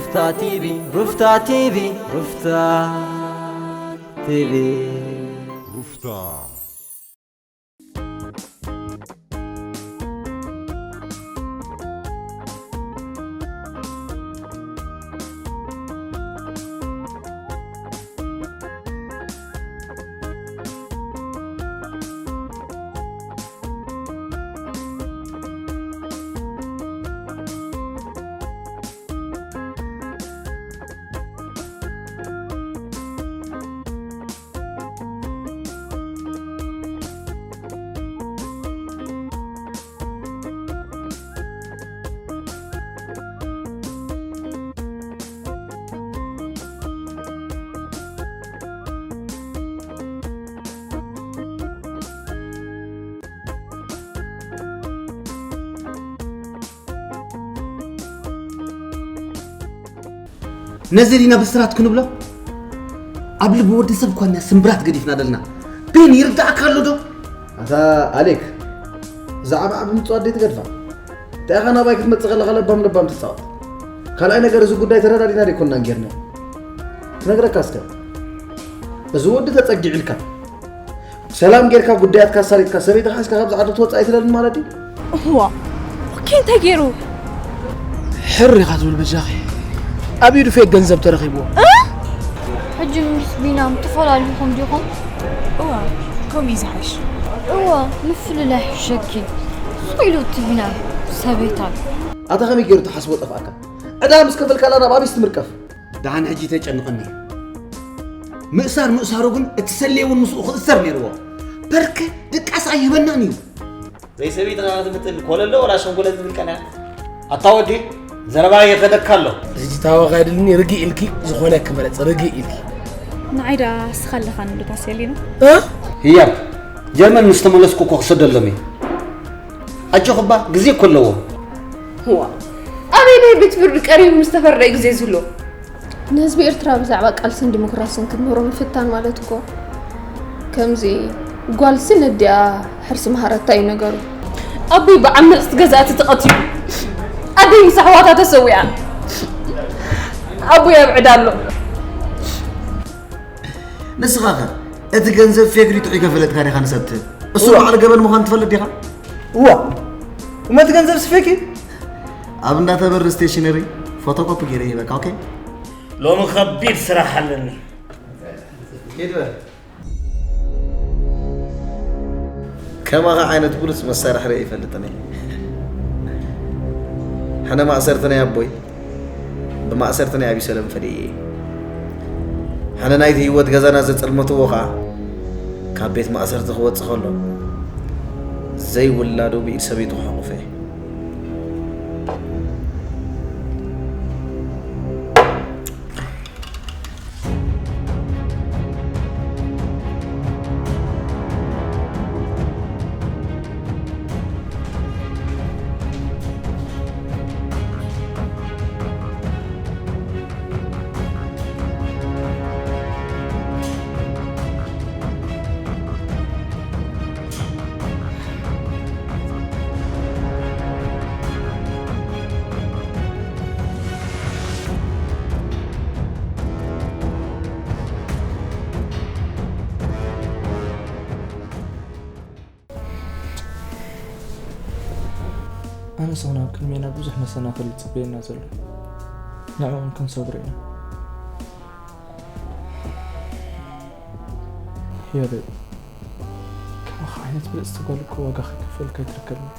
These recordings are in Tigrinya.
ሩፍታ ቲቪ፣ ሩፍታ ቲቪ፣ ሩፍታ ቲቪ። ሩፍታ። ነዚ ዲና ብስራት ክንብሎ? ኣብ ልቢ ወዲ ሰብ እኳ እኛ ስምብራት ገዲፍና ደለና። ቤን ይርዳእካ ኣሎ ዶ? ኣታ ኣሌክ፣ ዛዕባ ዓቢ ምጽዋት ደይ ትገድፋ? እንታይ ኢኻ ናባይ ክትመጽእ ከለኻ ለባም ለባም ትጻወት? ካልኣይ ነገር፣ እዚ ጉዳይ ተረዳዲና ደይኮንናን ጌርና። ክነግረካ እስከ፣ እዚ ወዲ ተጸጊዑ ኢልካ ሰላም ጌርካ ጉዳያትካ ኣሳሊጥካ ሰበይትኻ ሒዝካ ካብዚ ዓዲ ክትወጽእ ኣይትደልን ማለት ድዩ? እዋ፣ ኦኬ፣ እንታይ ገይሩ? ሕር ኢኻ ትብል በጃኺ። ኣብ ኢዱ ፌክ ገንዘብ ተረኺብዎ። እ? ሕጂ ምስ ቢናም ትፈላልኹም ዲኹም? እዋ፣ ከምኡ እዩ ዝሓሽ። እዋ፣ ምፍልላይ ይሕሸኪ። ስቕ ኢሉ እቲ ቢናም ሰበይታይ። ኣታ ከመይ ገይሩ ተሓስቦ ጠፍኣካ? ዕዳ ምስ ከፈልካላ ናብ ኣበይስ ትምርቀፍ? ደሓን ሕጂ ተጨንቐኒ። ምእሳር ምእሳሩ ግን እቲ ሰሌ እውን ምስኡ ክእሰር ነይርዎ። በርከ ድቃስ ኣይህበናን እዩ። ዘይሰበይትኻ ክትምጥል ኮለሎ ወላ ሸንጎለ ዝብል ቀና። ኣታ ወዲ፣ ዘረባ የኸደካ ኣሎ። ሕጂ ታወቕ ኣይደልኒ፣ ርግእ ኢልኪ ዝኾነ ክመረጽ፣ ርግእ ኢልኪ። ንዓይ ደኣ እስኻ ኣለኻኒ ዶ ታሰሊና? እ? ህያብ፣ ጀርመን ምስ ተመለስኩ እኮ ክሰደሎም እየ። ኣጆኺ እባ፣ ግዜ እኮ ኣለዎ። እዋ፣ ኣበየናይ ቤት ፍርዲ ቀሪቡ ምስ ተፈርደ ግዜ ዝህሎ? ንህዝቢ ኤርትራ ብዛዕባ ቃልስን ዲሞክራስን ክትምህሮ ምፍታን ማለት እኮ፣ ከምዚ ጓልሲ ነዲኣ ሕርሲ መሃረታ እዩ ነገሩ። ኣቦይ ብዓመጽቲ ገዛእቲ ተቐቲሉ፣ ኣደይ ምስ ኣሕዋታ ተሰዊኣ፣ ኣቦይ ኣብ ዕዳ ኣሎ። ንስኻ ኸ እቲ ገንዘብ ፌክ ድዩ ጥዑይ ከፈለጥካ ዲኻ ንሰብ ትህብ? እሱ እዋ። በዓል ገበን ምዃኑ ትፈልጥ ዲኻ? እዋ፣ እሞ እቲ ገንዘብ ስፌክ እዩ? ኣብ እንዳተበሪ ስቴሽነሪ ፎቶኮፒ ገይረ ይበካ። ኦኬ። ሎሚ ከቢድ ስራሕ ኣለኒ። ኪድ በል። ከማኻ ዓይነት ብሉጽ መሳርሒ ርእየ ይፈልጥን እየ። ሕነ ማእሰርቲ ናይ ኣቦይ፣ ብማእሰርቲ ናይ ኣቢሰሎም ፈሊየ እየ። ሕነ ናይቲ ህይወት ገዛና ዘጸልመትዎ ኸኣ፣ ካብ ቤት ማእሰርቲ ክወጽእ ከሎ፣ ዘይውላዱ ብኢድ ሰበይቱ ክሕቑፎ እየ። ኣነ ሰውና ኣብ ቅድሜና ብዙሕ መሰናኽል ይጽበየና ዘሎ። ንዕኡ እውን ክንሰብሮ ኢና። ህያበይ፣ ከማኻ ዓይነት ብልጽቲ ጓል እኮ ዋጋ ከይከፈልኩ ኣይትርከብን።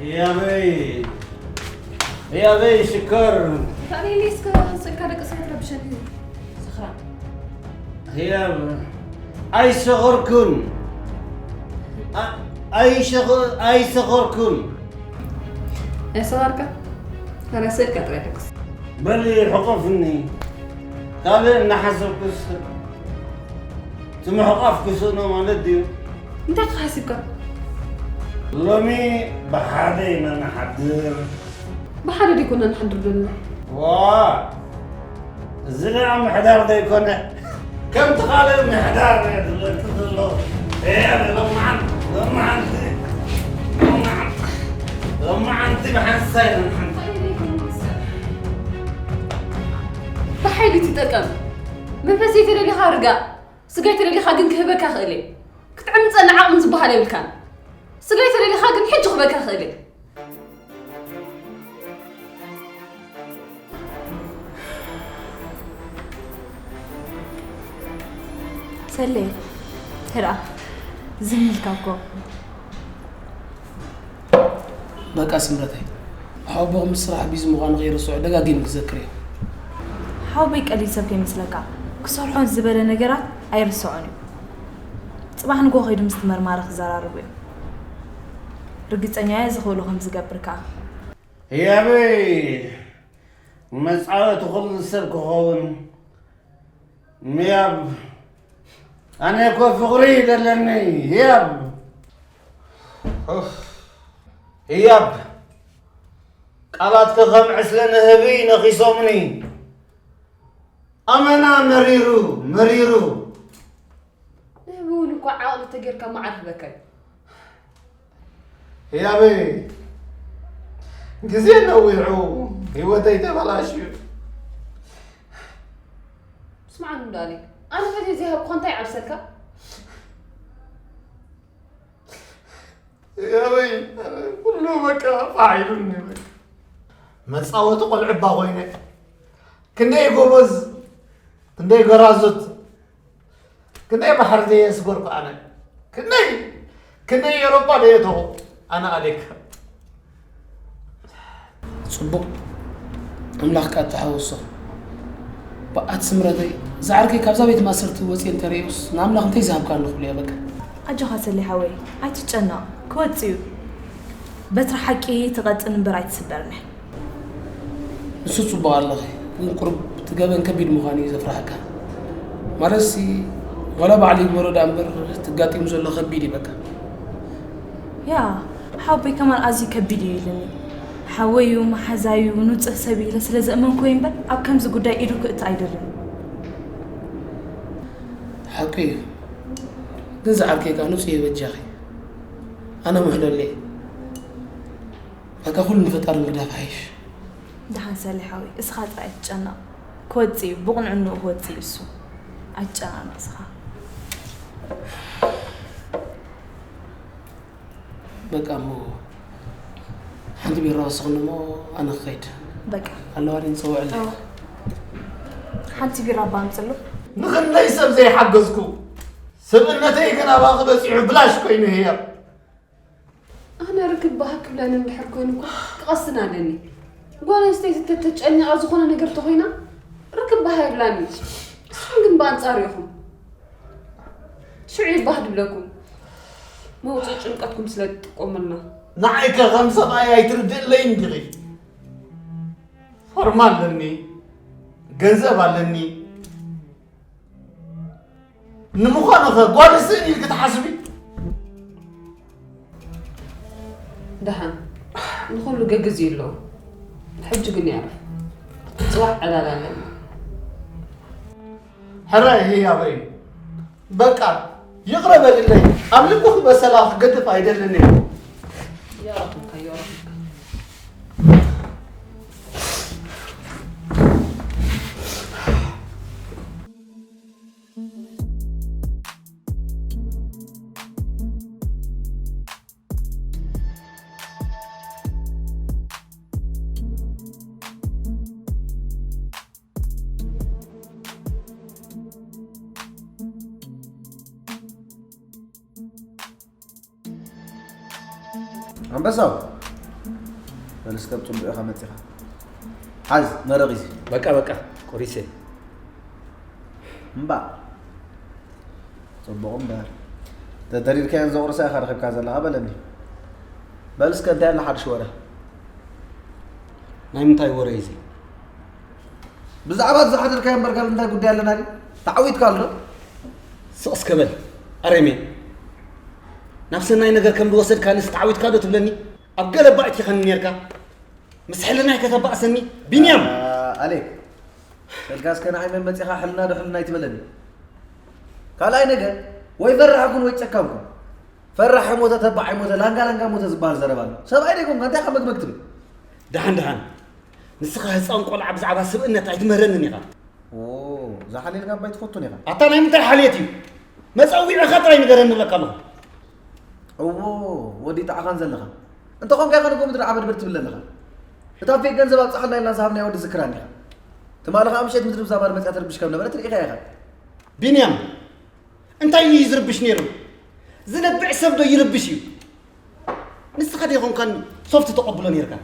ህያበይ፣ ህያበይ ሽኮር። ታዲያ እስከ ስልካ ደቂ ሰባት ረብሸኒ። ሰኽራን። ህያብ፣ ኣይሰኸርኩን። ኣ-፣ ኣይሸኸ-፣ ኣይሰኸርኩን። ኣይሰኸርካ? ታዲያ ስልካ ጥራይ ደቅስ። በሊ ሕቆፍኒ። ካልእ እናሓሰብኩስ እቲ ምሕቋፍ ክስእኖ ማለት ድዩ? እንታይ ሓሲብካ? ሎሚ ብሓደ ኢና ንሓድር። ብሓደ ዲኮና ንሓድር ዘለና። ዋ! እዚ ደኣ ምሕዳር ዶ ይኮነ? ከምቲ ካልእ ምሕዳር እየ ዝብለኪ ዘሎ። እየ፣ ሎማዓንቲ፣ ሎማዓንቲ፣ ሎማዓንቲ፣ ሎማዓንቲ ብሓንሳእ ኢና ንሓድር። ብሓይሊ ትጠቀም። መንፈሰይ ተደሊኻ ርጋእ። ስጋይ ተደሊኻ ግን ክህበካ ክእል እየ። ክትዕምፀኒ ዓቕሚ ዝበሃል የብልካን። ስጋይ ተደሊኻ ግን ሕጂ ክህበካ ክእል እየ። ሰሌ፣ ትርኣ፣ ዝም ኢልካ እኮ። በቃ ስምረተይ፣ ሓወቦኹም ምስ ስራሕ ቢዚ ምዃኑ ከይርስዖ ደጋጊም ክዘክር እየ። ሓወቦይ ቀሊል ሰብ ከይመስለካ፣ ክሰርሖ ዝበለ ነገራት ኣይርስዖን እዩ። ጽባሕ ንግሆ ከይዱ ምስቲ መርማሪ ክዘራረቡ እዮም። ርግጸኛ እየ እዚ ክእሎ ከም ዝገብር ከኣ። ህያበይ፣ መጻወቲ ኩሉ ሰብ ክኸውን። ህያብ፣ ኣነ እኮ ፍቕሪ እዩ ዘለኒ። ህያብ። ኡፍ። ህያብ፣ ቃላትኪ ከም ዕስለ ንህቢ ነኺሶምኒ። ኣመና መሪሩ፣ መሪሩ። ንህቢ እውን እኮ ዓቕሊ ተጌርካ መዓር ህበካ እዩ። ህያበይ፣ ግዜ ነዊሑ፣ ህይወተይ ተበላሽዩ። ስምዓኒ እንዳሊ፣ ኣነ ፈትየ ዘይሃብኩኻ እንታይ ይዓብሰልካ? ህያበይ፣ ኩሉ በቃ ፋሕ ኢሉኒ በቃ። መጻወቲ ቆልዑ እባ ኮይነ። ክንደይ ጎበዝ፣ ክንደይ ጎራዙት፣ ክንደይ ባሕሪ ደየስጎርኩ ኣነ። ክንደይ፣ ክንደይ ኤውሮጳ ደየተኹ ኣነ ኣሌክ። ጽቡቕ፣ ኣምላኽ ከኣ ተሓወሶ። በኣት ስምረተይ፣ እዛ ዓርከይ ካብዛ ቤት ማእሰርቲ ወጽየ እንተርእዮስ፣ ንኣምላኽ እንታይ ዝሃብካ ኣሎ ክብሎ እየ በቃ። ኣጆኻ ሰሌ ሓወይ፣ ኣይትጨነቕ፣ ክወጽእ እዩ። በትሪ ሓቂ ትቐጥን እምበር ኣይትስበርን እያ። ንሱ ጽቡቕ ኣለኺ፣ ግን ቁሩብ እቲ ገበን ከቢድ ምዃኑ እዩ ዘፍርሃካ። ማለትሲ፣ ዋላ ባዕሉ ይግበሮ ደኣ እምበር፣ እቲ ኣጋጢሙ ዘሎ ከቢድ እዩ በቃ። ያ፣ ሓወቦይ ከማን ኣዝዩ ከቢድ እዩ ኢሉኒ። ሓወይ እዩ፣ መሓዛይ እዩ፣ ንጹህ ሰብ እዩ ኢለ ስለ ዘእመንኩ እየ እምበር፣ ኣብ ከምዚ ጉዳይ ኢዱ ክእቱ ኣይደልን። ሓቁ እዩ። ግን ዝዓርከይ ከኣ ንጹህ እዩ በጃኺ። ኣነ ምሕለሉ እየ። በቃ ኩሉ ንፈጣሪ ምግዳፍ ይሓይሽ። ደሓን ሰሌ ሓወይ፣ እስኻ ጥራይ ኣይትጨነቕ። ክወጽእ እዩ፣ ብቕንዕንኡ ክወጽእ እዩ እሱ። ኣይትጨናነቕ እስኻ። በቃ እሞ ሓንቲ ቢራ ወስኽኒ እሞ ኣነ ክኸይድ። በቃ። ኣለዋ ድዩ ንጸውዐለይ? እወ። ሓንቲ ቢራ እባ ኣምጽሉ። ንኽንደይ ሰብ ዘይሓገዝኩ፣ ሰብእነተይ ግን ኣባኺ በጺሑ ብላሽ ኮይኑ ህያብ። ኣነ ርክብ ባህ ክብለኒ እንድሕር ኮይኑ እኮ ክቐስን ኣለኒ። ጓል ኣንስተይቲ ተተጨኒቓ ዝኾነ ነገር ተኾይና ርክብ ባህ የብላኒ። ንስኹም ግን ብኣንጻሩ ኢኹም። ሽዑ እዩ ባህ ድብለኩም። መውጽኢ ጭንቀትኩም ስለ ትጥቀሙልና። ንዓይከ ከም ሰብኣይ ኣይትርድእለይን ዲኺ? ፎርማ ኣለኒ፣ ገንዘብ ኣለኒ። ንምዃኑ ኸ ጓል ስእን ኢልኪ ትሓስቢ? ደሓን፣ ንኹሉ ገግዝ እዩ ኣለዎ። ሕጂ ግን የዕርፍ። ጽባሕ ዕላል ኣለና። ሕራይ ህያበይ፣ በቃ ይቕረ በልለይ። ኣብ ልብኺ በሰላ ክገድፍ ኣይደልን እየ። የዕርፍካ፣ የዕርፍካ። ኣንበሳው፣ በል እስከ ብጽቡቕ ኢኻ መጺኻ። ሓዝ መረቕ እዚ። በቃ በቃ፣ ቆሪሰ። እምባ። ጽቡቕ እምበር። ተደሪርካዮን ዘቑርሳ ኢኻ ረኺብካ ዘለኻ በለኒ። በል እስከ እንታይ ኣሎ ሓድሽ ወረ? ናይ ምንታይ ወረ እዩ እዚ? ብዛዕባ ዝሓደርካዮ እምበር ካልእ እንታይ ጉዳይ ኣለና ድዩ? ተዓዊትካ ኣሎ ዶ? ስቕ እስከ በል ኣረሜ። ናብ ሰናይ ነገር ከም ዝወሰድካንስ ተዓዊትካ ዶ ትብለኒ? ኣብ ገለ ባእቲኻኒ ኔርካ። ምስ ሕልናይ ከተባእሰኒ ቢንያም። ኣሌክ፣ ከልካ እስከ ንዓይ መን መጺኻ ሕልና ዶ ሕልና ኣይትበለኒ። ካልኣይ ነገር ወይ ፈራሕ ኩን ወይ ጨካን ኩን። ፈራሕ ሞተ፣ ተባዕ ሞተ፣ ላንጋ ላንጋ ሞተ ዝበሃል ዘረባ ኣሎ። ሰብኣይ ደይኮንካ እንታይ ኢኻ መግመግ ትብል? ደሓን ደሓን። ንስኻ ህፃን ቆልዓ ብዛዕባ ስብእነት ኣይትምህረንን ኢኻ። ኦ፣ እዛ ሓልየልካ እባ ኣይትፈቱን ኢኻ። ኣታ ናይ ምንታይ ሓልየት እዩ? መፀዊዕኻ ጥራይ ንገረኒ እብለካ ኣለኹ። እዎ፣ ወዲ ጣዕኻን ዘለኻ። እንተኾንካ ኢኻ ንጎ ምድሪ ዓበድብድ ትብል ዘለኻ። እታ ፌክ ገንዘብ ኣብፅሓልና ኢልና ዝሃብናያ ወዲ ዝክራ እንዲኻ። ትማሊ ኸዓ ምሸት ምድሪ ብዛማር መፅያ ትርብሽ ከም ነበረት ርኢኻ ኢኻ። ቢንያም፣ እንታይ እዩ ዝርብሽ ነይሩ? ዝነብዕ ሰብ ዶ ይርብሽ እዩ? ንስኻ ዶ ይኾንካን ሶፍት ተቐብሎ ነይርካ?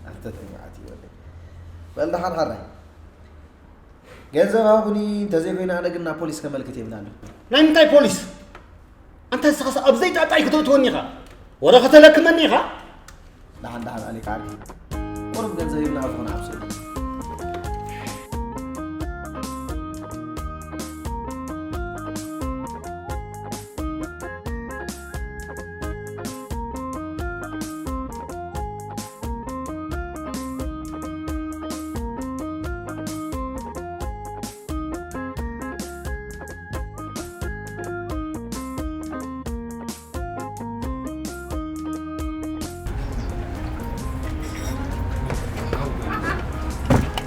ኣንተ ተኛዓት እዩ ወደይ። በል ደሓን ሓራይ። ገንዘብ ሃቡኒ፣ እንተዘይኮይኑ ኣነ ግን ናብ ፖሊስ ከመልክት የብላን። ናይ ምንታይ ፖሊስ? ኣንታ ንስኻስ ኣብ ዘይጣጣይ ክተእትወኒ ኢኻ? ወረ ከተለክመኒ ኢኻ? ደሓን ደሓን ኣሌክ ዓርኪ። ቁሩብ ገንዘብ ሂብና ኣብ ዝኾነ ኣብ ስእሊ።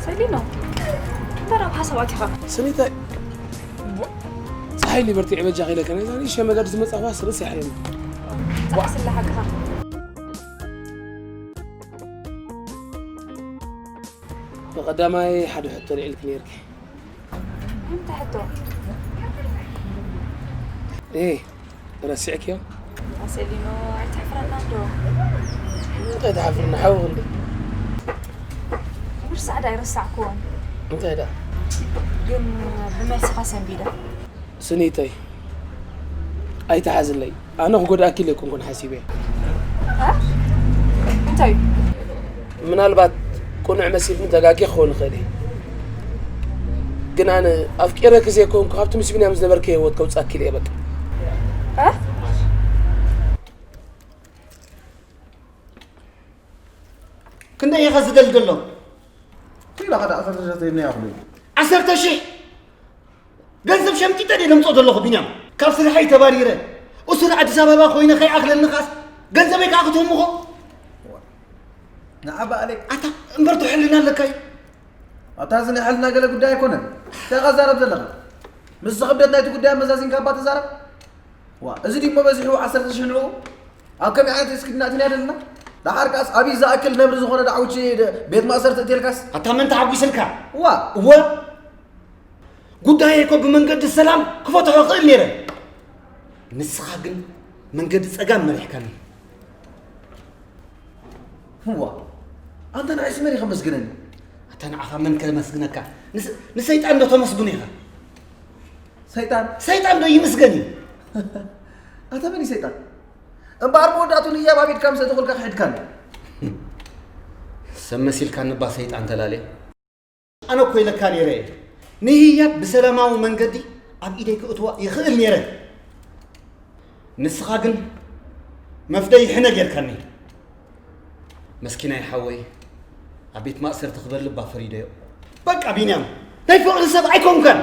ሰሊኖ፣ እምበር ኣብ ሓሳብ ኣቲኻ። ሰኒታይ፣ ጸሓይ ሊበርቲ ዕበጃ ኺለከ ነዛ ንእሽቶ መገዲ ዝመጻኹዋ ስርስ ያሕየኒ። ጸሓይ ስለ ሓቅኻ። ብቐዳማይ ሓደ ሕቶ ልዒልኪ ነይርኪ። እንታይ ሕቶ? ኤ፣ ረሲዕክዮ? ኣሰሊኖ፣ ኣይተሕፍረናን ዶ? እንታይ ትሓፍርኒ፣ ሓዊ ክንዲ? ምርሳዕ ዳ ኣይረሳዕክዎን። እንታይ ዳ? ግን ብመልስኻ ሰንቢደ። ስኒተይ፣ ኣይትሓዝለይ። ኣነ ክጎድኣኪ ኢለ ኣይኮንኩን ሓሲበ። እ? እንታይ? ምናልባት ቅኑዕ መሲልኒ ተጋግየ ክኸውን ይኽእል እየ። ግን ኣነ ኣፍቂረኪ ዘይኮንኩ፣ ካብቲ ምስ ቢንያም ዝነበርኪ ህይወት ከውጻኪ ኢለ እየ በቃ። እ? ክንደይ ኢኻ ዝደሊ ዘሎ? ኢላ ኸዳ ዓሰርተ ሺሕ ተይብና ይኣኽሉ እዩ። ዓሰርተ ሺሕ? ገንዘብ ሸምጢጠ ድየ ለምጾ ዘለኹ ቢንያም? ካብ ስርሐይ ተባሪረ፣ እሱር ኣዲስ ኣበባ ኮይነ ከይኣኽለኒ ኸኣስ፣ ገንዘበይ ከኣ ክትህምኾ? ንዓባ ኣሌክ። ኣታ እምበር ዶ ሕልና ኣለካ እዩ? ኣታ እዚ ናይ ሕልና ገለ ጉዳይ ኣይኮነን። እንታይ ኢኻ ትዛረብ ዘለኻ? ምስዚ ክብደት ናይቲ ጉዳይ ኣመዛዚንካ እባ ተዛረብ። ዋ፣ እዚ ድሞ በዚሑ ዓሰርተ ሺሕ ንዕኡ? ኣብ ከመይ ዓይነት እስኪ ድናእትን እያ ደለና? ደሓር ከኣስ ኣብይ ዝኣክል ነብሪ ዝኾነ ዳዕውቺ ደ-፣ ቤት ማእሰርቲ እትልካስ? ኣታ መን ተሓጒስልካ? ዋ። እወ። ጉዳየይ እኮ ብመንገዲ ሰላም ክፈትሖ እኽእል ነይረ። ንስኻ ግን መንገዲ ጸጋም መሪሕካኒ። እዋ፣ ኣንተ ንዓይስ መን እዩ ከመስግነኒ? ኣታ ንዓኻ መን ከመስግነካ? ንስ-፣ ንሰይጣን ዶ ተመስግኖ ኢኻ? ሰይጣን? ሰይጣን ዶ ይምስገን እዩ? ኣታ መን እዩ ሰይጣን? እምበኣር መወዳእቱ ንህያብ ኣብ ኢድካ ምስ ኣእተኹልካ ክሒድካኒ። ሰብ መሲልካኒ እባ ሰይጣን ተላልየ። ኣነ እኮ ኢለካ ነይረ እየ። ንህያብ ብሰላማዊ መንገዲ ኣብ ኢደይ ክእትዋ ይኽእል ነይረ። ንስኻ ግን መፍደዪ ሕነ ጌርካኒ። መስኪናይ ሓወይ፣ ኣብ ቤት ማእሰርቲ ክበልብ እባ ፈሪደዮ። በቃ ቢንያም፣ ናይ ፍቕሪ ሰብ ኣይኮንካን።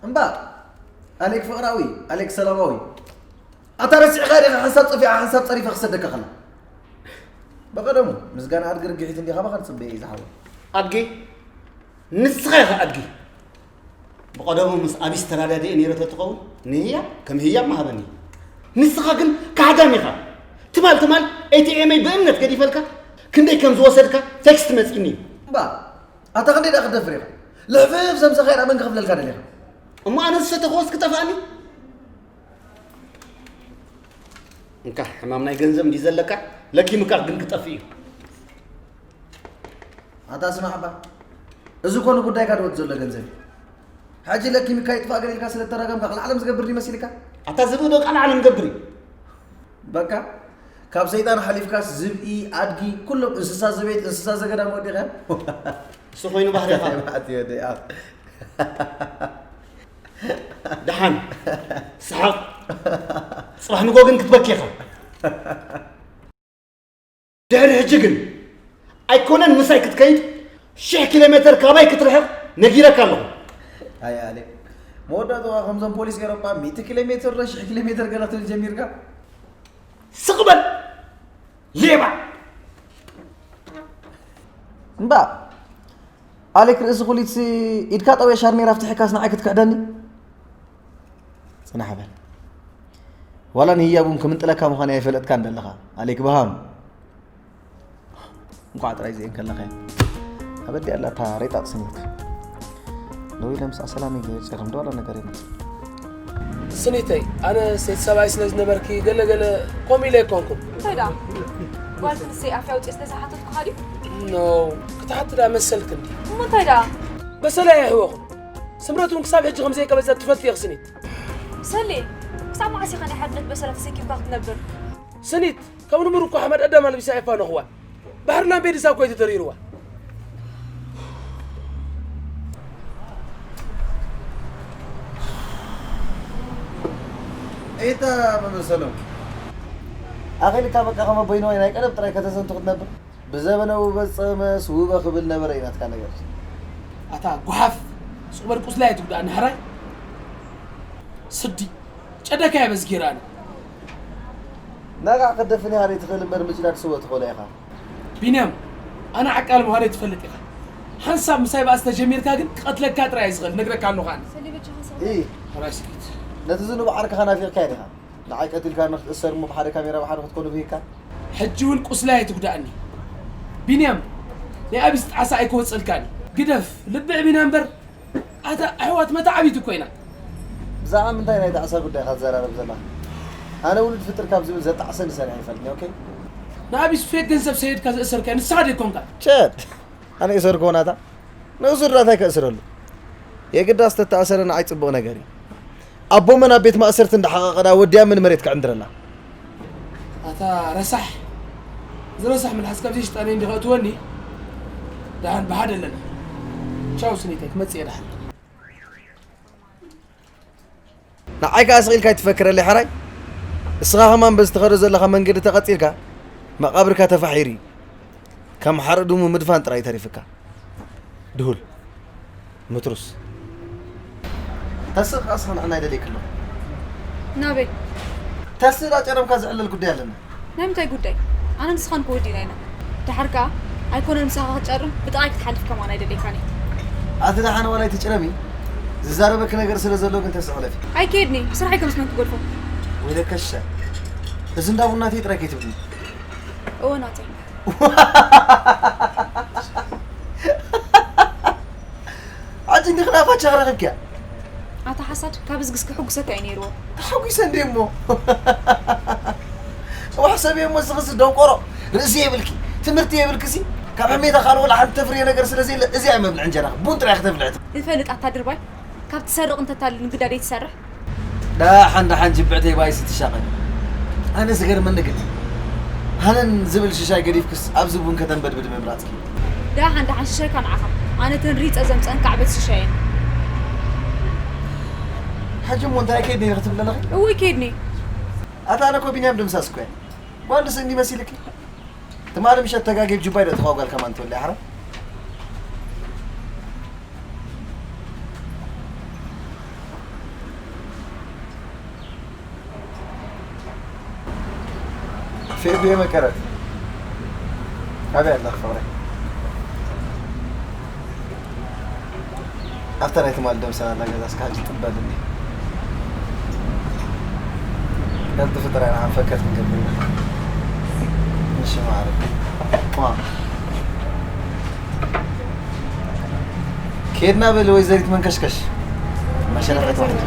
እምባ፣ ኣሌክ ፍቕራዊ፣ ኣሌክ ሰላማዊ። ኣታ ረሲዕኻ ዲኻ ሓንሳብ ጸፊዓ፣ ሓንሳብ ጸሪፋ ክሰደካ ከላ? ብቐደሙ፣ ምስጋና ኣድጊ ርግሒት እንዲኻ ባኻ ትጽበየ እዩ ዝሓወይ። ኣድጊ? ንስኻ ኢኻ ኣድጊ። ብቐደሙ ምስ ኣቢስ ተረዳዲኤ ነይረ ተትኸውን፣ ንህያብ ከም ህያብ ምሃበኒ። ንስኻ ግን ካሕዳም ኢኻ። ትማል ትማል ኤ ቲ ኤመይ ብእምነት ገዲፈልካ፣ ክንደይ ከም ዝወሰድካ ቴክስት መጺእኒ እዩ። እምባ፣ ኣታ ክንደይ ደኣ ክትደፍር ኢኻ? ልሕፍፍ ዘምሰኻ ኢላ መን ክኽፍለልካ ደሊኻ? እሞ ኣነ ዝሰተኽዎስ ክጠፍኣኒ? እንካ ሕማም ናይ ገንዘብ እንዲ ዘለካ ለኪምካ ግን ክጠፍእ እዩ። ኣታ ስማዕ እባ፣ እዚ ኮነ ጉዳይካ ድወት ዘሎ ገንዘብ እዩ። ሕጂ ለኪምካ ይጥፋእ ገለ ኢልካ ስለ እተራገምካ፣ ቃል ዓለም ዝገብር ድዩ መሲልካ? ኣታ ዝብኢ ዶ ቃል ዓለም ገብር እዩ? በቃ፣ ካብ ሰይጣን ሓሊፍካስ ዝብኢ፣ ኣድጊ፣ ኩሎም እንስሳ ዘቤት፣ እንስሳ ዘገዳም ወዲኻ። እሱ ኮይኑ ባህሪኻ። መዓት እዩ ወደይ፣ ኣፍ። ደሓን፣ ሰሓቕ። ጽባሕ ንጎ ግን ክትበኪ ኢኻ። ድሕሪ ሕጂ ግን ኣይኮነን ምሳይ ክትከይድ፣ ሽሕ ኪሎ ሜተር ካባይ ክትርሕቕ ነጊረካ ኣለኹ። ኣይ ኣሌ፣ መወዳእታዋ ከምዞም ፖሊስ ኤሮጳ ሚእቲ ኪሎ ሜተር ዶ ሽሕ ኪሎ ሜተር ገለ ክትብል ጀሚርካ? ስቕ በል ሌባ! እምባ፣ ኣሌክ ርእሲ ኩሊትሲ ኢድካ ጠውየ ሻርኔር ኣፍትሕካስ ንዓይ ክትክሕደኒ? ጽናሕ በል። ዋላ ንህያብ እውን ክምንጥለካ ምዃነይ ኣይፈለጥካን ደለኻ፣ ኣሌክ በሃም። እንኳዕ ጥራይ እዚኤን ከለኻዮ። ኣበዲ ኣላ እታ ሬጣጥ ስኒት። ደው ኢለ ምስኣ ሰላም ይገይር ጸይሮም ዶ ዋላ ነገር ይመጽእ። ስኒተይ፣ ኣነ ሴት ሰብኣይ ስለ ዝነበርኪ ገለ ገለ ከምኡ ኢለ ኣይኮንኩን። እንታይ ደኣ? ጓል ክንሰይ ኣፍያ ኣውፅኤ ስለ ዝሓተትኩኻ ድዩ? ኖ፣ ክትሓቲ ደኣ መሰልኪ እንዲ። እሞ እንታይ ደኣ? በሰላ የሕወኹም። ስምረት እውን ክሳብ ሕጂ ከም ዘይቀበጸት ትፈልጢ ኢኺ ስኒት። ሰሌ፣ ክሳብ መዓስ ኢኻ ናይ ሓድነት በሰላ ተሰኪምካ ክትነብር? ስኒት፣ ከም ንሙር እኮ ሓመድ ኣዳም ኣልቢሳ ኣይፋነኹዋን። ባሕሪ ላምቤድሳ እኮ እዩ ተደሪርዋ። ኤታ መመሰሎም። ኣኺልካ በቃ ከም ኣቦይ ነዋይ ናይ ቀደም ጥራይ ከተዘንቱ ክትነብር። ብዘበነ ውበት ጸመስ ውበ ክብል ነበረ እዩ ናትካ ነገር። ኣታ ጓሓፍ፣ ሱቕ በል ቁስላይ ኣይትጉዳእኒ ሕራይ። ስዲ፣ ጨደካ እየ በዝጊራኒ። ነቓዕ ክትደፍን ኢኻ ዘይትኽእል እምበር ምጭዳድ ስወ ትኽእሎ ኢኻ። ቢንያም፣ ኣነ ዓቃል ምዃነይ ትፈልጥ ኢኻ። ሓንሳብ ምሳይ ባእሲ ተጀሚርካ ግን ክቐትለካ ጥራይ እየ ዝኽእል፣ ነግረካ ኣለኹ ኣነ። ሰሊበችኻ ሰው እይ፣ ሕራይ ስኪት። ነቲ ዝኑብ ዓርክኻ ናፊቕካዮ ዲኻ? ንዓይ ቀቲልካ ንክትእሰር እሞ ብሓደ ካሜራ ብሓደ ክትኮኑ ብሂካ። ሕጂ እውን ቁስላይ ኣይትጉዳእኒ። ቢንያም፣ ናይ ኣቢስ ጣዕሳ ኣይክወፀልካን እዩ። ግደፍ፣ ልብዕ ቢና እምበር፣ ኣታ ኣሕዋት መታዓቢት እኮ ኢና። ብዛዕባ ምንታይ ናይ ጣዕሳ ጉዳይ ኢኻ ትዘራረብ ዘለኻ? ኣነ ውሉድ ፍጥር ካብ ዝብል ዘጣዕሰኒ ሰሪሐ ይፈልጥኒ፣ ኦኬ? ንኣቢስ ፌክ ገንዘብ ሰይድካ ዘእሰርካዮ ንስኻ ዶ ኣይኮንካ? ቸድ! ኣነ እሰርኮ ናታ? ንእሱር ዳታ ከእስረሉ። የግዳስ ተተኣሰረ ንዓይ ጽቡቕ ነገር እዩ። ኣቦ መን ኣብ ቤት ማእሰርቲ እንዳሓቐቐ ዳ ወዲያ ምን መሬት ክዕንድረላ? ኣታ ረሳሕ። እዚ ረሳሕ መልሓስ ካብዚ ሽጣኔ እንዲ ከእትወኒ። ደሓን ብሓደ ኣለና። ቻው ስኒተይ፣ ክመጽእ እየ ደሓን። ንዓይ ከኣ ስቕ ኢልካ ኣይትፈክረለይ ሕራይ። እስኻ ከማን በዚ ትኸዶ ዘለኻ መንገዲ ተቐጺልካ፣ መቓብርካ ተፋሒሩ እዩ። ከም ሓርኢ ድሙ ምድፋን ጥራይ ተሪፍካ። ድሁል። ምትሩስ። ተስእ ከኣ እስኻ ንዓና ኣይደልየኪ ኣለኹ። ናበይ? ተስእ ዳ ጨረምካ ዝዕለል ጉዳይ ኣለና። ናይ ምንታይ ጉዳይ? ኣነ ንስኻን እኮ ወዲእና ኢና። ደሓር ከኣ ኣይኮነን ምሳኻ ክትጨርም፣ ብጥቓይ ክትሓልፍ ከማን ኣይደልየካን እየ። ኣቲ ደሓን ዋላ ኣይትጭረሚ፣ ዝዛረበኪ ነገር ስለ ዘሎ ግን ተስእ ሕለፊ። ኣይከይድን እየ፣ ብስራሐይ ከምስ መን ክገድፎ? ወይለከ ሽሻይ፣ እዚ እንዳ ቡና ናተይ ጥራይ ከይትብልኒ። እወ ናተይ። ሕጂ እንዲኺ ናፋቻ ረኺብኪያ? ኣታ ሓሳድ፣ ካብ እዝግስ ክሕጉሰካ እዩ ነይርዎ። ተሓጒሰ እንዴ እሞ? ጽባሕ ሰብ እየ እሞ፣ ዝኽዚ ደንቆሮ፣ ርእሲ የብልኪ፣ ትምህርቲ የብልኪ ሲ፣ ካብ ሕሜታ ካልእ ወላ ሓንቲ ተፍርዮ ነገር ስለ ዘየለ፣ እዚ እያ መብልዒ እንጀራኺ፣ ቡን ጥራይ ክተፍልዒ። ይፈልጥ ኣታ ድርባይ፣ ካብ ትሰርቕ እንተታልል ንግዳ ደይትሰርሕ? ደሓን ደሓን ጅብዕተይ ባይሲ ትሻቐል። ኣነ ዝገርመኒ ግን፣ ሃነን ዝብል ሽሻይ ገዲፍክስ ኣብዚ ቡን ከተንበድብድ ምምራጽኪ። ደሓን ደሓን ሽሻይካ ንዓኻ። ኣነ ተን ሪጸ ዘምጸን ካዕበት ሽሻየን። ሕጂ እሞ እንታይ ከይድኒ ክትብል ኣለኺ? እውይ ከይድኒ። ኣታ ኣነ እኮ ቢንያም ድምሳስ እኮ እየ። ጓል ስእኒ መሲልኪ? ትማሊ ምሸት ተጋጊብ ጁባይ ዶ ተኻጓል ከማን ትወልድ ኣሕራ? ፌቤ መቀረት ኣበይ ኣለኽ ፍቕረይ? ኣብታ ናይ ትማሊ ደምሰናላ ገዛ እስካ ሕጂ ጥበልኒ። ቀልጥፊ ጥራይ ንዓን ፈከት ክንገብር ኢና። እሺ ማዕረ። ዋ። ኬድና በል ወይዘሪት መንከሽከሽ። መሸረፈት ዋሕድ።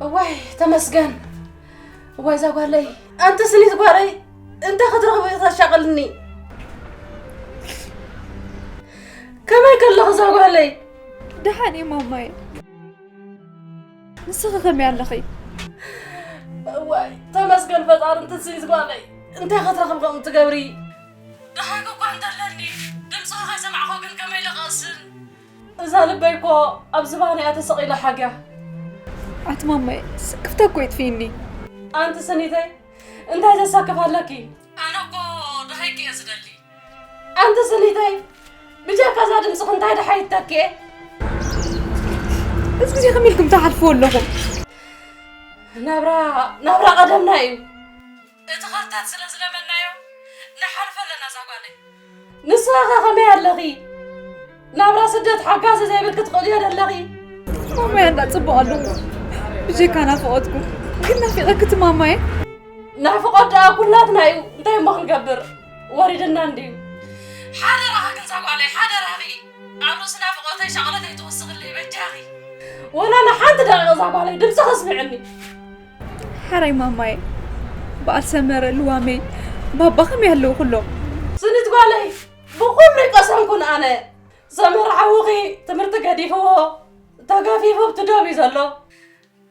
እዋይ ተመስገን። እዋይ እዛ ጓለይ፣ ኣንቲ ስኒት ጓለይ፣ እንታይ ክትረኽቢ ተሻቕልኒ? ከመይ ከለኺ እዛ ጓለይ? ደሓን እየ ማማየ። ንስኺ ከመይ ኣለኺ? እዋይ ተመስገን ፈጣሪ፣ ኣንቲ ስኒት ጓለይ፣ እንታይ ክትረኽቢ ከምኡ ትገብሪ? ደሃይኩ እኳ እንተለኒ፣ ድምፅኺ ከይሰማዕኹ ግን ከመይ ልቐስን? እዛ ልበይ እኮ ኣብ ዝባነይ እያ ተሰቒላ ሓግያ። ኣቲ ማማይ፣ ስክፍታ እኮ የጥፍእኒ። ኣንቲ ስኒተይ፣ እንታይ ዘሳክፍ ኣለኪ? ኣነ እኮ ደሃይኪ እየ ዝደሊ። ኣንቲ ስኒተይ፣ ብጀካ እዛ ድምፅኺ እንታይ ደሃይ ይተክኤ? እዚ ግዜ ከመይ ኢልኩም ትሓልፍዎ ኣለኹም? ናብራ፣ ናብራ ቀደምና እዩ። እቲ ኸርተት ስለ ዝለመድናዮ ንሓልፎ ኣለና እዛ ጓለይ። ንስኻ ኸ ኸመይ ኣለኺ? ናብራ ስደት ሓጋዚ ዘይብልኪ ትኽእልዮ ደለኺ? ማማይ ኣንዳ ጽቡቕ ኣለኹ። ብጀካ ናፍቖትኩም። ግን ናፊቐኪ እቲ ማማየ። ናፍቖት ደኣ ኩላትና እዩ። እንታይ እሞ ክንገብር? ወሪድና እንድዩ። ሓደራኺ ግን እዛ ጓለይ፣ ሓደራኺ። ኣብ ርእሲ ናፍቖተይ ሻቕሎት ኣይትወስኽለይ በጃኺ። ወላ ንሓንቲ ደቂቕ እዛ ጓለይ ድምፅኺ ኣስምዕኒ። ሓራይ ማማየ፣ በዓል ሰመረ፣ ልዋመይ፣ ባባ ከመይ ኣለዉ ኩሎም? ስኒት ጓለይ፣ ብኹሉ ይቀሰንኩን ኣነ። ሰመረ ሓውኺ ትምህርቲ ገዲፍዎ፣ ተገፊፉ ኣብቲ ዶብ እዩ ዘሎ።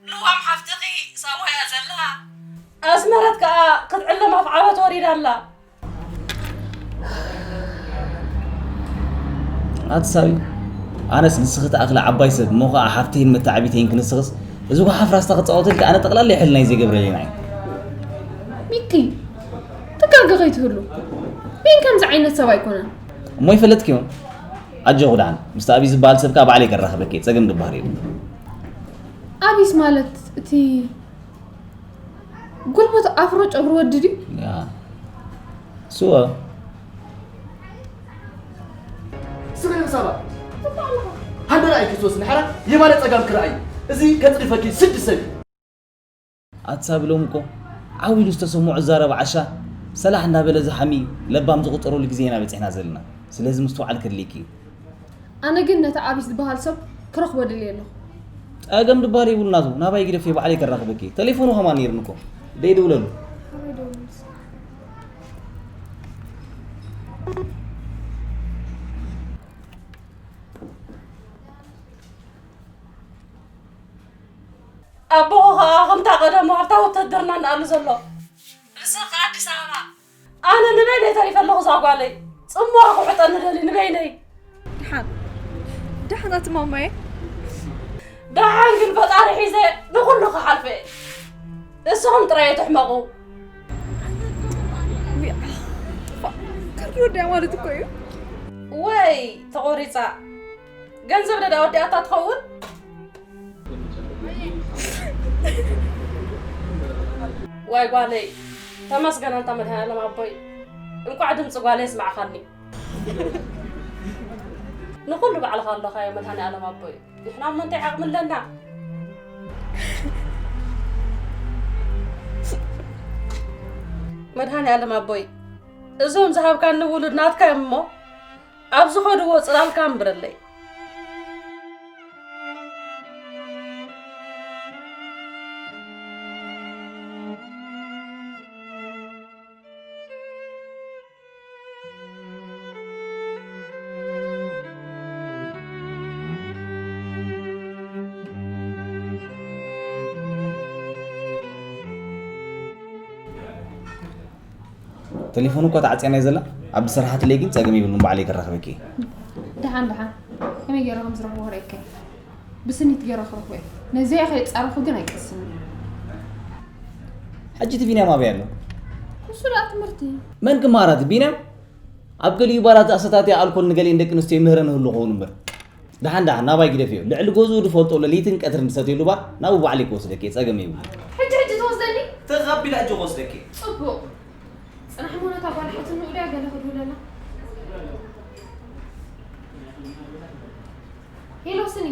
ልዋም ሓፍትኺ ሳዋ እያ ዘላ። ኣስመረት ከኣ ክትዕለም ኣፍ ዓወት ወሪዳ ኣላ። ኣትሳቢ፣ ኣነስ ንስኺ ትኣኽሊ ዓባይ ሰብ፣ እሞ ኸኣ ሓፍተይን መተዓቢተይን ክንስኽስ፣ እዚ ጓሓፍ ራስታ ክጻወተልኪ ኣነ ጠቕላላ ሕልናይ ዘይገብረለይና እዩ። ሚኪ፣ ትጋገ ከይትህሉ። ቢን ከምዚ ዓይነት ሰብ ኣይኮነን። እሞ ይፈለጥኪ እውን። ኣጆኺ ደሓን፣ ምስቲ ኣቢ ዝበሃል ሰብ ከኣ ባዕለይ ከራኽበኪ እየ፣ ጸገም ድበሃል የብሉን። ኣቢስ ማለት እቲ ጉልበት ኣፍሮ ጨጉሪ ወዲ ድዩ? ያ። ስወ። ስለ ሳባ። ሃንደራ ኣይክትወስኒ ሓራ የማነ ጸጋም ክረኣይ። እዚ ከጽድፈኪ ስድ ሰብ እዩ። ኣትሳቢ ሎም እኮ ዓው ኢሉ ዝተሰምዖ ዝዛረብ ዓሻ ሰላሕ እንዳበለ ዝሓሚ ለባም ዝቑጸረሉ ግዜ ኢና በጺሕና ዘለና። ስለዚ ምስትውዓል ከድልየኪ እዩ። ኣነ ግን ነቲ ኣቢስ ዝበሃል ሰብ ክረኽቦ ደልየ ኣለኹ። ጸገም ድበሃል የብሉን ናቱ፣ ናባይ ግደፍዮ ባዕለይ ከራኽበኪ። ተሌፎኑ ከማን ነይሩኒ እኮ። ደይ ድውለሉ። ኣቦኹ ኸኣ ከምታ ቀደሙ ኣብታ ውትህድርና እንዳኣሉ ዘሎ። ንስኺ ኸኣ ኣዲስ ኣበባ። ኣነ ንበይነይ ተሪፈ ኣለኹ እዛ ጓለይ። ጽምዋ ክውሕጠኒ ደልዩ ንበይነይ። ደሓን፣ ደሓን ኣቲ ማማየ። ደሓን ግን ፈጣሪ ሒዘ ንኹሉ ክሓልፈ እየ። ንስኹም ጥራይ ኣይትሕመቑ። ያ፣ ፋ-፣ ካርዲ ወዲኣ ማለት እኮ እዩ። ወይ ተቖሪጻ። ገንዘብ ደዳ ወዲኣታ ትኸውን? ዋይ ጓለይ፣ ተመስገን ኣንታ መድሃ ኣለም ኣቦይ። እንቋዕ ድምፂ ጓለይ የስማዕኻኒ። ንኹሉ ባዕልኻ ኣለኻዮ መድሃኒ ኣለም ኣቦይ። ንሕና እሞ እንታይ ዓቕሚ ኣለና? መድሃኒ ኣለም ኣቦይ፣ እዞም ዝሃብካኒ ውሉድ ናትካ እዮም እሞ፣ ኣብ ዝኸድዎ ጽላልካ ኣንብረለይ። ቴሌፎን እኮ ተዓጽያ ናይ ዘላ፣ ኣብ ዝሰርሓትለይ ግን ጸገም የብሉን፣ ባዕለይ ከራኽበኪ። ደሓን ደሓን፣ ከመይ ገይረ ከም ዝረኽቦ ክርእየካ እየ። ብስኒት ገይረ ክረኽቦ እየ። ነዚኣ ከየጻረኹ ግን ኣይቀስንን። ሕጂ እቲ ቢንያም ኣበይ ኣሎ? ንሱ ደኣ ትምህርቲ። መን ክመሃራ እቲ ቢንያም? ኣብ ገሊኡ ባራት ኣሰታትያ ኣልኮል ንገሊኤን ደቂ ኣንስትዮ ይምህረን ይህሉ ክኸውን እምበር። ደሓን ደሓን ናባይ ግደፍዮ። ልዕሊ ገዝኡ ዝፈልጦ ለሊትን ቀትርን ዝሰትየሉ ባር ናብኡ ባዕለይ ክወስደኪ እየ፣ ጸገም የብሉን። ሕጂ ሕጂ ትወስደኒ? ተቐቢለ ሕጂ ክወስደኪ እየ። ጽቡቕ። ጽናሕ እሞ ነታ ጓል ሓትኑ እድያ ገለ ክድውለላ። ሄሎ ስኒ።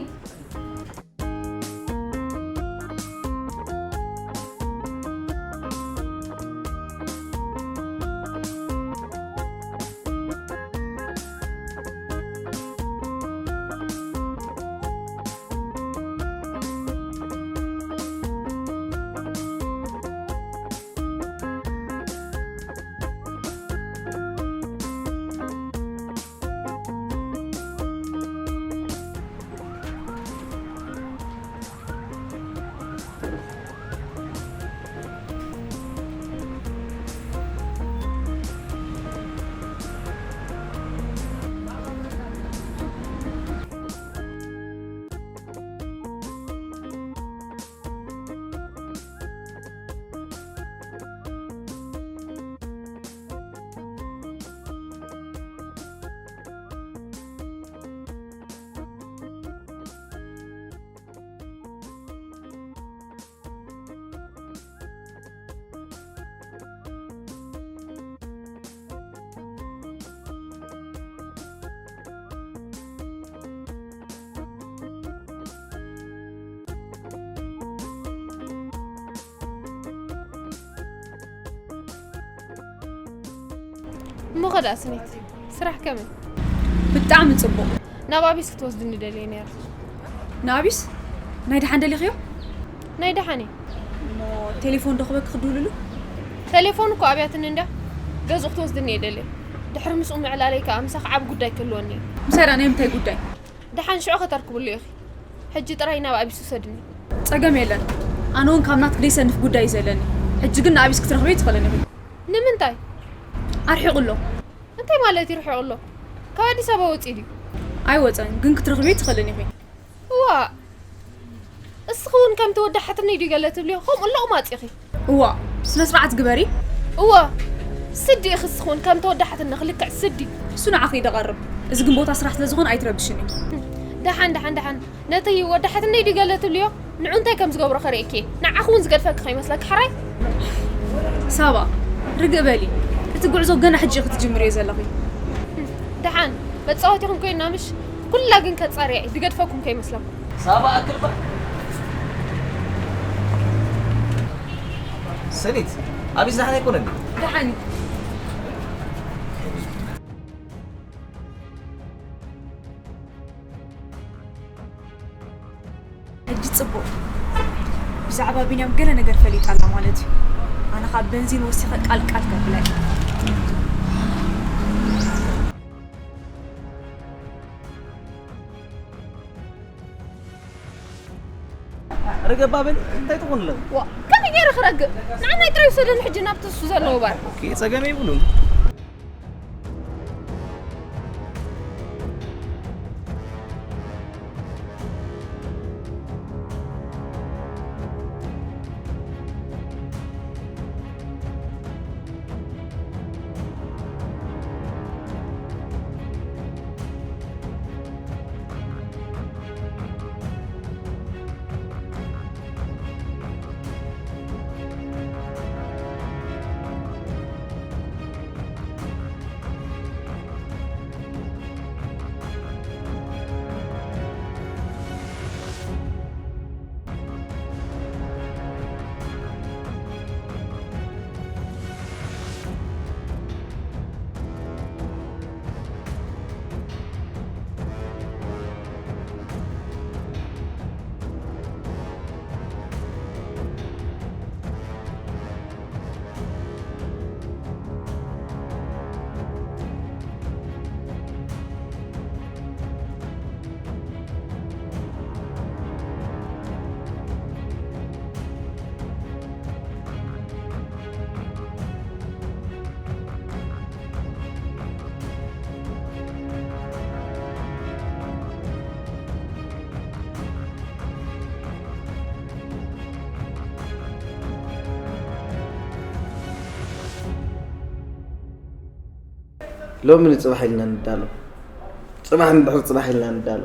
እሞ ኸ ደኣ ስኒት፣ ስራሕ ከመይ? ብጣዕሚ ጽቡቕ። ናብ ኣቢስ ክትወስድኒ ደልየ ነይረ። ንኣቢስ? ናይ ደሓን ደሊኽዮ? ናይ ደሓን እየ። እሞ ቴሌፎን ዶ ክበኪ ክድውልሉ? ቴሌፎን እኮ ኣብያትኒ እንድያ። ገዝኡ ክትወስድኒ እየ ደልየ። ድሕሪ ምስኡ ምዕላለይ ከኣ ምሳኺ ዓቢ ጉዳይ ክህልወኒ እዩ። ምሳይ ደኣ ናይ ምንታይ ጉዳይ? ደሓን ሽዑ ከተርክብሉ ኢኺ። ሕጂ ጥራይ ናብ ኣቢስ ውሰድኒ። ጸገም የለን። ኣነ እውን ካብ ናትኪ ደይሰንፍ ጉዳይ እዩ ዘለኒ። ሕጂ ግን ንኣቢስ ክትረኽብዮ ትኽእልን ኢኺ። ንምንታይ? ኣርሒቑ ኣሎ። እንታይ ማለት እዩ ርሒቑ ኣሎ? ካብ ኣዲስ ኣበባ ወጺኡ ድዩ? ኣይወጸን፣ ግን ክትረኽብዮ ትኽእልን ኢኺ። እዋ፣ እስኺ እውን ከምቲ ወዳሓትኒ ድዩ ገለ ትብልዮ? ከምኡ ሎቕማጽ ኢኺ። እዋ፣ ስነ ስርዓት ግበሪ። እዋ፣ ስዲ ኢኺ እስኺ እውን ከምቲ ወዳሓትኒ ክልክዕ ስዲ። እሱ ንዓኺ እዩ ደቐርብ። እዚ ግን ቦታ ስራሕ ስለ ዝኾነ ኣይትረብሽኒ። ደሓን፣ ደሓን፣ ደሓን። ነቲ ወዳሓትኒ ድዩ ገለ ትብልዮ? ንዑ እንታይ ከም ዝገብሮ ከርእየኪ እየ። ንዓኺ እውን ዝገድፈኪ ከይመስለኪ ሕራይ። ሳባ፣ ርግእ በሊ። እቲ ጉዕዞ ገና ሕጂ ኢኺ ትጅምርዮ ዘለኺ። ደሓን፣ መጻወቲኹም ኮይና ምሽ? ኩላ ግን ከጻርያ እየ፣ ዝገድፈኩም ከይመስለኩም። ሳባ ኣክል ባ-፣ ሰኒት፣ ኣቢስ ደሓን ኣይኮነን ድዩ? ደሓን እዩ። ሕጂ ጽቡቕ። ብዛዕባ ቢንያም ገለ ነገር ፈሊጣ ኣላ ማለት እዩ። ኣነ ኸኣ በንዚን ወሲኸ ቃል ቃል ከብላ እየ። ርገባ በል፣ እንታይ ትኾን ኣለኺ? ዋ፣ ከመይ ገይረ ክረግእ? ንዓናይ ጥራይ ውሰደኒ ሕጂ ናብቲ እሱ ዘለዎ ባር። ኦኬ፣ ጸገም የብሉን። ሎሚ ንጽባሕ ኢልና ንዳሎ። ጽባሕ ንድሕሪ ጽባሕ ኢልና ንዳሎ።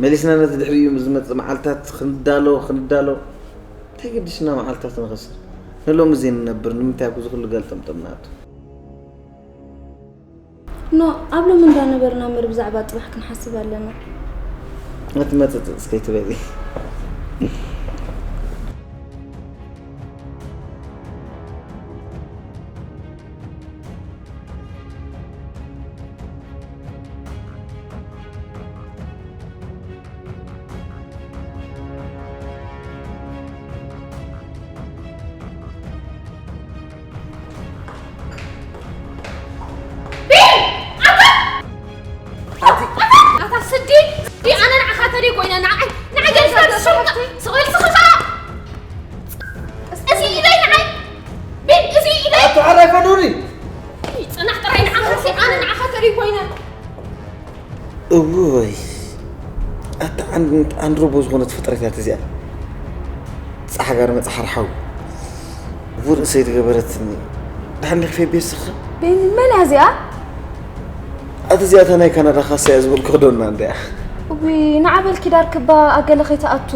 መሊስና ነቲ ድሕሪኡ ዝመጽእ መዓልታት ክንዳሎ፣ ክንዳሎ። እንታይ ገዲሽና መዓልታት ንኸስር? ንሎሚ ዘይንነብር፣ ንምንታይ ኣብዚ ኩሉ ገልጠምጠም ንኣቱ? ኖ፣ ኣብ ሎሚ እንዳነበርና እምበር ብዛዕባ ጽባሕ ክንሓስብ ኣለና። ኣቲ መጸጸጽ ከይትበሊ። ኣታ ስዲ፣ ስዲ፣ ኣነ ንዓኻ ተደይ ኮይነ፣ ንዓይ፣ ንዓይ ጌርካ ትሽምካ፣ ስቕ ኢልካ ኸዓ። እዚ ኢደይ ንዓይ፣ ቢን፣ እዚ ኢደይ። ኣታ ሓራይ ፈኑኒ። ጽናሕ ጥራይ ንዓኻ ሲ፣ ኣነ ንዓኻ ተደይ ኮይነ። እውይ፣ ኣታ ዓን-፣ ዓንድሮቦ ዝኾነት ፍጥረት እያ እዚኣ። ጻሕጋር መጽሓር ሓው። እቡ ርእሰይ ዝገበረትኒ። ደሓን ዲኺ ፌቢ እስኺ? ቤኒ፣ መን እያ እዚኣ? ኣቲ እዚኣ እታ ናይ ካናዳ ካሳ እያ ዝበልኩ ክደና እንድያ። እዊ፣ ንዓ በልኪ ዳር ክባ ኣገለ ከይትኣቱ።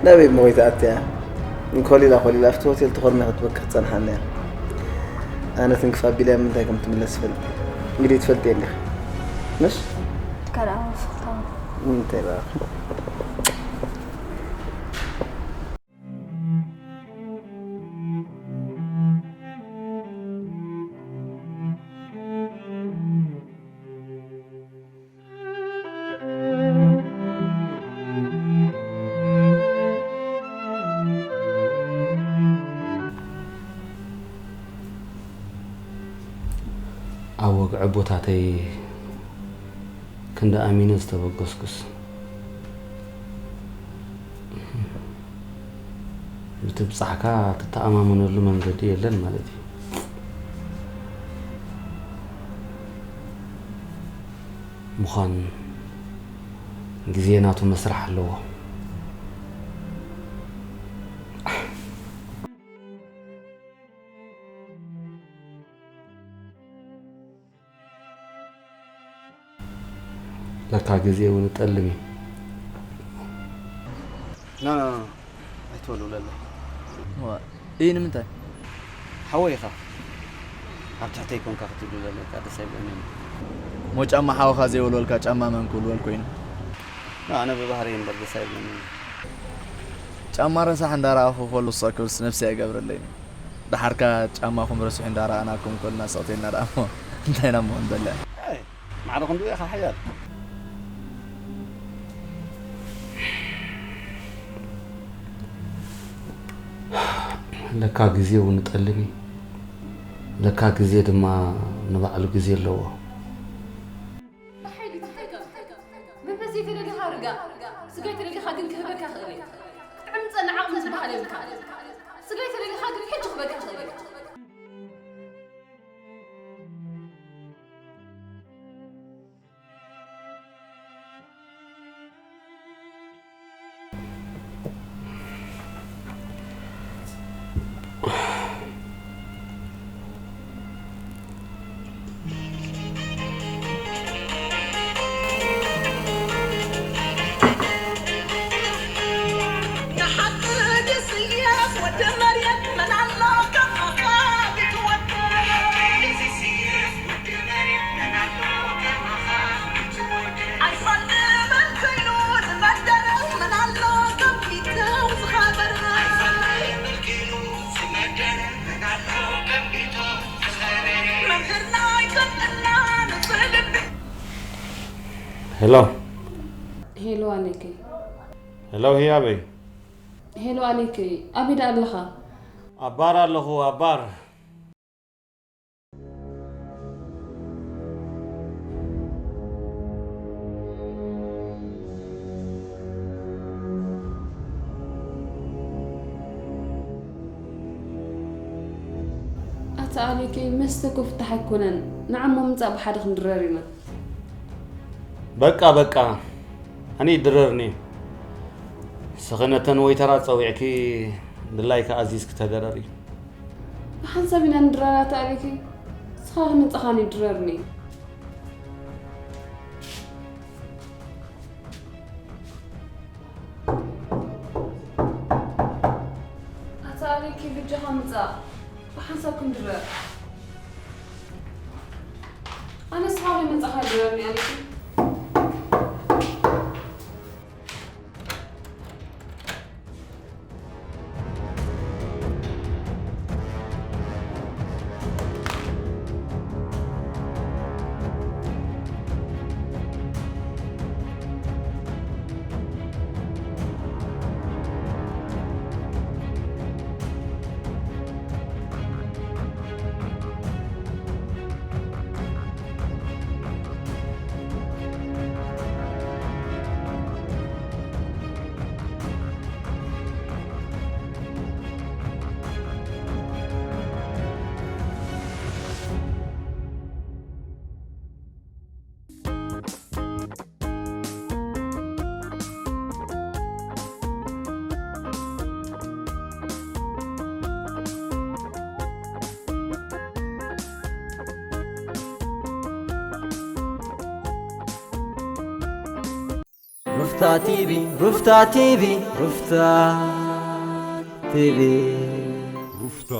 ናበይ እሞ ከይትኣትያ? እንኮሊላ ኮሊላ ኣብቲ ሆቴል ተኾርምያ ክትበክዕ ትጸንሓኒ እያ። ኣነ ትንክፍ ኣቢለያ ምንታይ ከም ትምለስ ይፈልጥ እየ። እንግዲህ ትፈልጥዮ እንዲኺ። ምሽ? ካልኣ ፍቕታ። ምንታይ ደኣ? ኣብ ወግዒ ኣቦታተይ ክንዲ ኣሚነ ዝተበገስኩስ፣ ብትብጻሕካ ትተኣማመነሉ መንገዲ የለን ማለት እዩ። ምዃን ግዜ ናቱ መስርሕ ኣለዎ። ለካ ግዜ እውን ይጠልም እዩ። ኖ፣ ኖ፣ ኖ፣ ኣይትወልውለለይ። እዋ፣ እይ ንምንታይ? ሓወይ ኢኻ። ኣብ ትሕተይ ኮንካ ክትውልውለለይ ከዓ ደስ ኣይብለንን። እሞ ጫማ ሓውኻ ዘይወልወልካ ጫማ መን ክውልወል ኮይኑ? ኖ፣ ኣነ ብባህሪ እምበር ደስ ኣይብለንን። ጫማ ረሳሕ እንዳረኣኹ ከሉ ሰክርስ ነፍሲ ኣይገብረለይን። ደሓርካ ጫማኹም ረሲሑ እንዳረኣናኩም ከልና ስቕቴና ደኣ እሞ እንታይ ኢና እሞ ንበልዕ? ኣይ፣ ማዕረ ክንድኡ ኢኻ ሓያል። ለካ ግዜ እውን ይጠልም እዩ። ለካ ግዜ ድማ ንባዕሉ ግዜ ኣለዎ። ብሓይሊ ትሕገዝ። መንፈስ ዘይተደሊኻ ርጋ። ስጋ ኣይተደሊኻ ግን ክህበካ ክእል እየ። ክትዕምፀኒ ዓቕሚ ዝበሃል የብልካ። ስጋ ኣይተደሊኻ ግን ሕጂ ክህበካ ክእል እየ። ሄሎ። ሄሎ ኣሌከይ። ሄሎ ህያበይ። ሄሎ ኣሌከይ፣ ኣበይ ደኣ ኣለኻ? ኣብ ባር ኣለኹ፣ ኣብ ባር። ኣታ ኣሌከይ፣ መስተ እኮ ፍታሕ ኣይኮነን። ንዓሞ ምጻእ ብሓደ ክንድረር ኢና። በቃ በቃ፣ ኣነ ይድረርኒ። ንስኺ ነተን ወይተራት ጸዊዕኪ ድላይኪ ኣዚዝኪ ተደረሪ። ብሓንሳብ ኢና ንድረር ኣታ ኣሌኪ፣ ንስኻ ንጽኻኒ ድረርኒ። ኣታ ኣሌኪ ብጃኻ ምጻእ፣ ብሓንሳብ ክንድረር። ኣነ ንስኻ ከይመጻኻ ድረርኒ ኣሌኪ። ሩፍታ ቲቪ፣ ሩፍታ ቲቪ፣ ሩፍታ ቲቪ። ሩፍታ